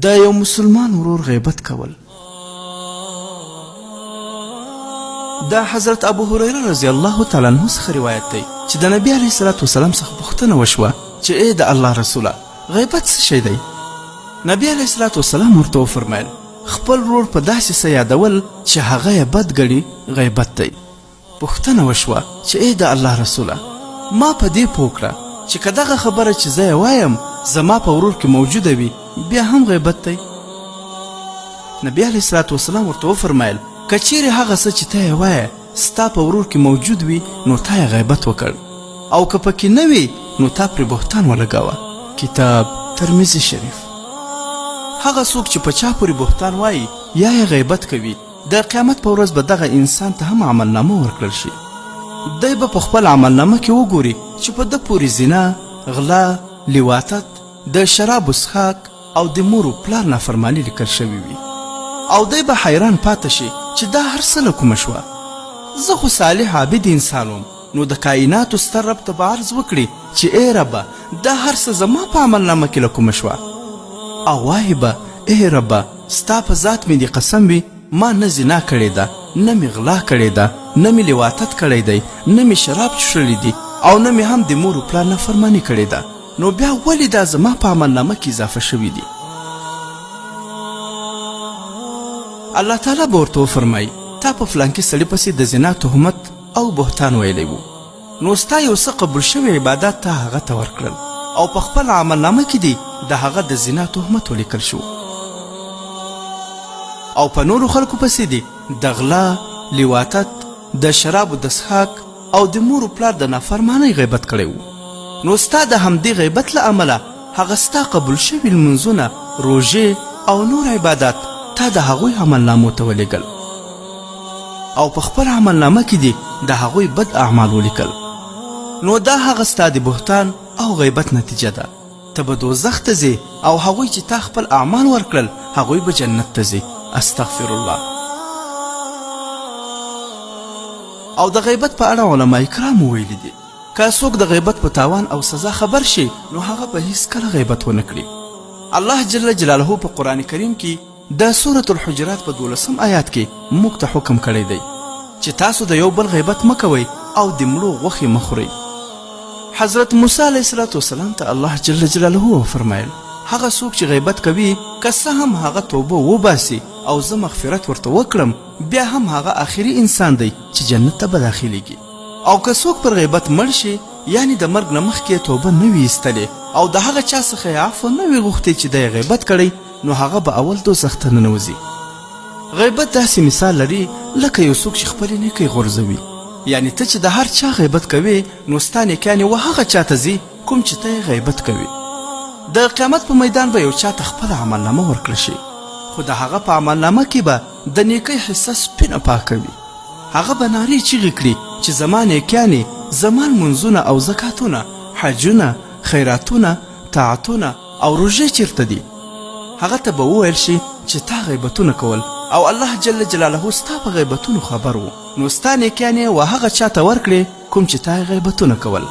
د یو مسلمان ورور غیبت کول. د حضرت ابو هريره رضی الله تعالی عنه څخه روایت دی چې د نبی علیه الصلاة والسلام څخه پوښتنه وشوه چې ای د الله رسوله، غیبت څه شی دی؟ نبی علیه الصلاة والسلام ورته وفرمایل، خپل ورور په داسې څه یادول چې هغه یې بد ګڼي غیبت دی. پوښتنه وشوه چې ای د الله رسوله! ما په دې پوه کړه چې که دغه خبره چې زه یې وایم زما په ورور کې موجوده وي بیا هم غیبت دی؟ نبی علیه الصلاة والسلام ورته وفرمایل، که چیرې هغه څه چې ته یې وایې ستا په ورور کې موجود وي نو تا یې غیبت وکړ او که پکې نه وي نو تا پرې بهتان ولګاوه. کتاب ترمذي شریف. هغه څوک چې په چا پورې بهتان وایي یا یې غیبت کوي د قیامت په ورځ به دغه انسان ته هم عملنامه ورکړل شي. دی به په خپل عملنامه کې وګوري چې په ده پورې زنا، غلا، لواطت، د شرابو څښاک او د مور و پلار نافرماني لیکل شوې وي او دی به حیران پاته شي چې دا هر څه له کومه شوه؟ زه خو صالح عابد انسان وم، نو د کائناتو ستر رب ته به عرض وکړي چې ای ربه دا هر څه زما په عملنامه کې له کومه شوه؟ او وايي به ای ربه ستا په ذات مې دې قسم وي ما نه زنا کړې ده، نه مې غلا کړې ده، نه مې لواطت کړی دی، نه مې شراب چښلي دي او نه مې هم د مور و پلار نافرماني کړې ده، نو بیا ولې دا زما په عملنامه کې اضافه شوي دي؟ الله تعالی به ورته وفرمایي، تا په فلانکي سړي پسې د زنا تهمت او بهتان ویلی وو، نو ستا یو څه قبول شوي عبادات تا هغه ته ورکړل او په خپله عملنامه کې دې د هغه د زنا تهمت ولیکل شو او په نورو خلکو پسې دې د غلا، لواطت، د شرابو د څښاک او د مور و پلار د نافرمانۍ غیبت کړی وو، نو ستا د همدې غیبت له امله هغه ستا قبول شوي لمونځونه، روژې او نور عبادات تا د هغوی عملنامو ته ولېږل او په خپله عملنامه کې دې د هغوی بد اعمال ولیکل، نو دا هغه ستا د بهتان او غیبت نتیجه ده، ته به دوزخ ته ځې او هغوی چې تا خپل اعمال ورکړل هغوی به جنت ته ځي. استغفر الله. او د غیبت په اړه علماء کرامو ویلي دي، که څوک د غیبت په تاوان او سزا خبر شي نو هغه به هیڅکله غیبت ونه کړي. الله جل جلاله په قرآن کریم کې د سورة الحجرات په دولسم آیات کې موږ ته حکم کړی دی چې تاسو د یو بل غیبت مه کوئ او د مړو غوښې مه خورئ. حضرت موسی علیه السلام ته الله جل جلاله وفرمایل، هغه څوک چې غیبت کوي که څه هم هغه توبه وباسي او زه مغفرت ورته وکړم بیا هم هغه اخري انسان دی چې جنت ته به داخلیږي. او که څوک پر غیبت مړ شي یعنې د مرګ نه مخکې یې توبه نه وي ایستلې او د هغه چا څخه یې عفوه نه وي غوښتې چې ده یې غیبت کړی نو هغه به اول دوزخ ته ننوځي. غیبت داسې مثال لري لکه یو څوک چې خپلې نیکۍ غورځوي، یعنې ته چې د هر چا غیبت کوې نو ستا نیکیانې و هغه چا ته ځي کوم چې ته یې غیبت کوې. د قیامت په میدان به یو چا ته خپله عملنامه ورکړل شي خو د هغه په عملنامه کې به د نیکۍ حصه سپینه پاکه وي. هغه به نارې چیغې کړي چې زما نیکیانې، زما لمونځونه او زکاتونه، حجونه، خیراتونه، طاعتونه او روژې چیرته دي؟ هغه ته به وویل شي چې تا غیبتونه کول او الله جل جلاله ستا په غیبتونو خبر و، نو ستا نیکیانې و هغه چا ته ورکړې کوم چې تا غیبتونه کول.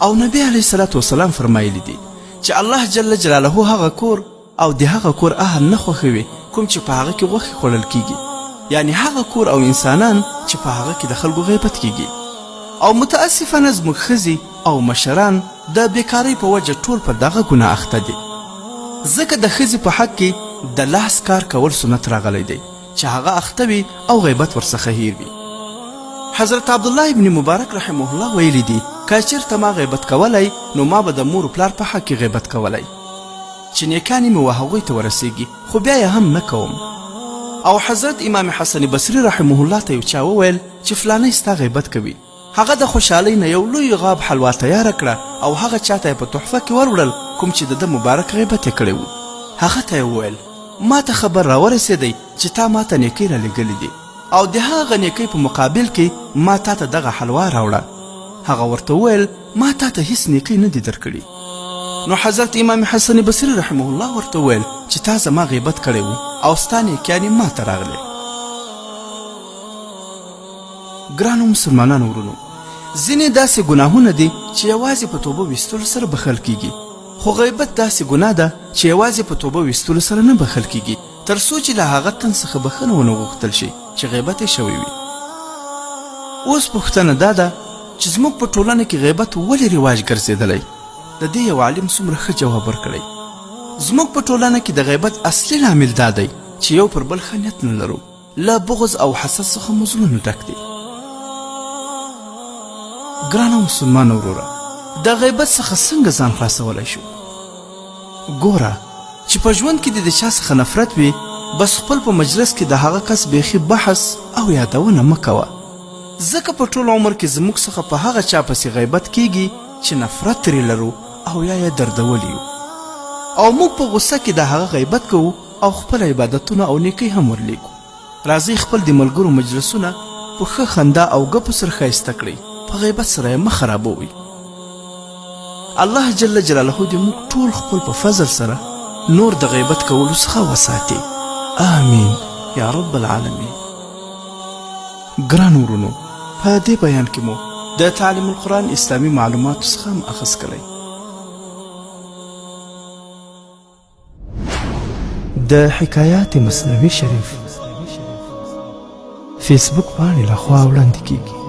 او نبی علیه الصلاة والسلام فرمایلي دي چې الله جل جلاله هغه کور او د هغه کور اهل نه خوښوي کوم چې په هغه کې غوښې خوړل کیږي، یعنې هغه کور او انسانان چې په هغه کې د خلکو غیبت کیږي. او متاسفانه زموږ ښځې او مشران د بیکارۍ په وجه ټول په دغه ګناه اخته دي، ځکه د ښځې په حق کې د لاس کار کول سنت راغلی دی چې هغه اخته وي او غیبت ورڅخه هیر وي. حضرت عبدالله ابن مبارک رحمه الله ویلي دي، که چیرته ما غیبت کولای نو ما به د مور و پلار په حق کې غیبت کولای. چې نیکانې مې وهغوی ته ورسیږي خو بیا یې هم نه کوم. او حضرت امام حسن بصري رحمه الله ته یو چا وویل چې فلانی ستا غیبت کوي، هغه د خوشحالۍ نه یو لوی غاب حلوا تیاره کړه او هغه چا ته یې په تحفه کې وروړل کوم چې د ده مبارک غیبت یې کړی وو. هغه ته یې وویل، ما ته خبر راورسیدی چې تا ما ته نیکۍ رالیږلې دي او د هغه نیکۍ په مقابل کې ما تا ته دغه حلوا راوړه. هغه ورته وویل، ما تا ته هیڅ نیکۍ نه دي درکړي. نو حضرت امام حسن بصري رحمه الله ورته وویل چې تا زما غیبت کړی وو او ستا نیکیانې ما ته راغلې. ګرانو مسلمانانو ورونو، ځینې داسې ګناهونه دي چې یوازې په توبه ویستلو سره بخښل کیږي. خو غیبت داسې ګناه ده چې یوازې په توبه ویستلو سره نه بخښل کیږي، تر څو چې له هغه تن څخه بخښنه ونه غوښتل شي چې غیبت یې شوی وي. اوس پوښتنه دا ده چې زموږ په ټولنه کې غیبت ولې رواج ګرځېدلی؟ د دې یو عالم څومره ښه جواب ورکړی. زموږ په ټولنه کې د غیبت اصلي لامل دا دی چې یو پر بل ښه نیت نه لرو. له بغض او حسد څخه مو زړونه ډک دي. ګرانه مسلمانه وروره، د غیبت څخه څنګه ځان خلاصولی شو؟ ګوره چې په ژوند کې دې د چا څخه نفرت وي، بس خپل په مجلس کې د هغه کس بیخي بحث او یادونه مه کوه، ځکه په ټول عمر کې زموږ څخه په هغه چا پسې غیبت کیږي چې نفرت ترې لرو او یا یې دردولي یو، او موږ په غوسه کې د هغه غیبت کوو او خپل عبادتونه او نیکۍ هم ورلیږو. راځئ خپل د ملګرو مجلسونه په ښه خندا او ګپو سره ښایسته کړئ، په غیبت سره یې مه خرابوئ. الله جل جلاله دې موږ ټول خپل په فضل سره نور د غیبت کولو څخه وساتي. آمین یا رب العالمین. ګرانو ورونو، په دې بیان کې مو د تعلیم القرآن اسلامي معلوماتو څخه هم اخذ کړی. د حکایات مثنوي شریف فیسبوک پاڼې لخوا وړاندې کیږي.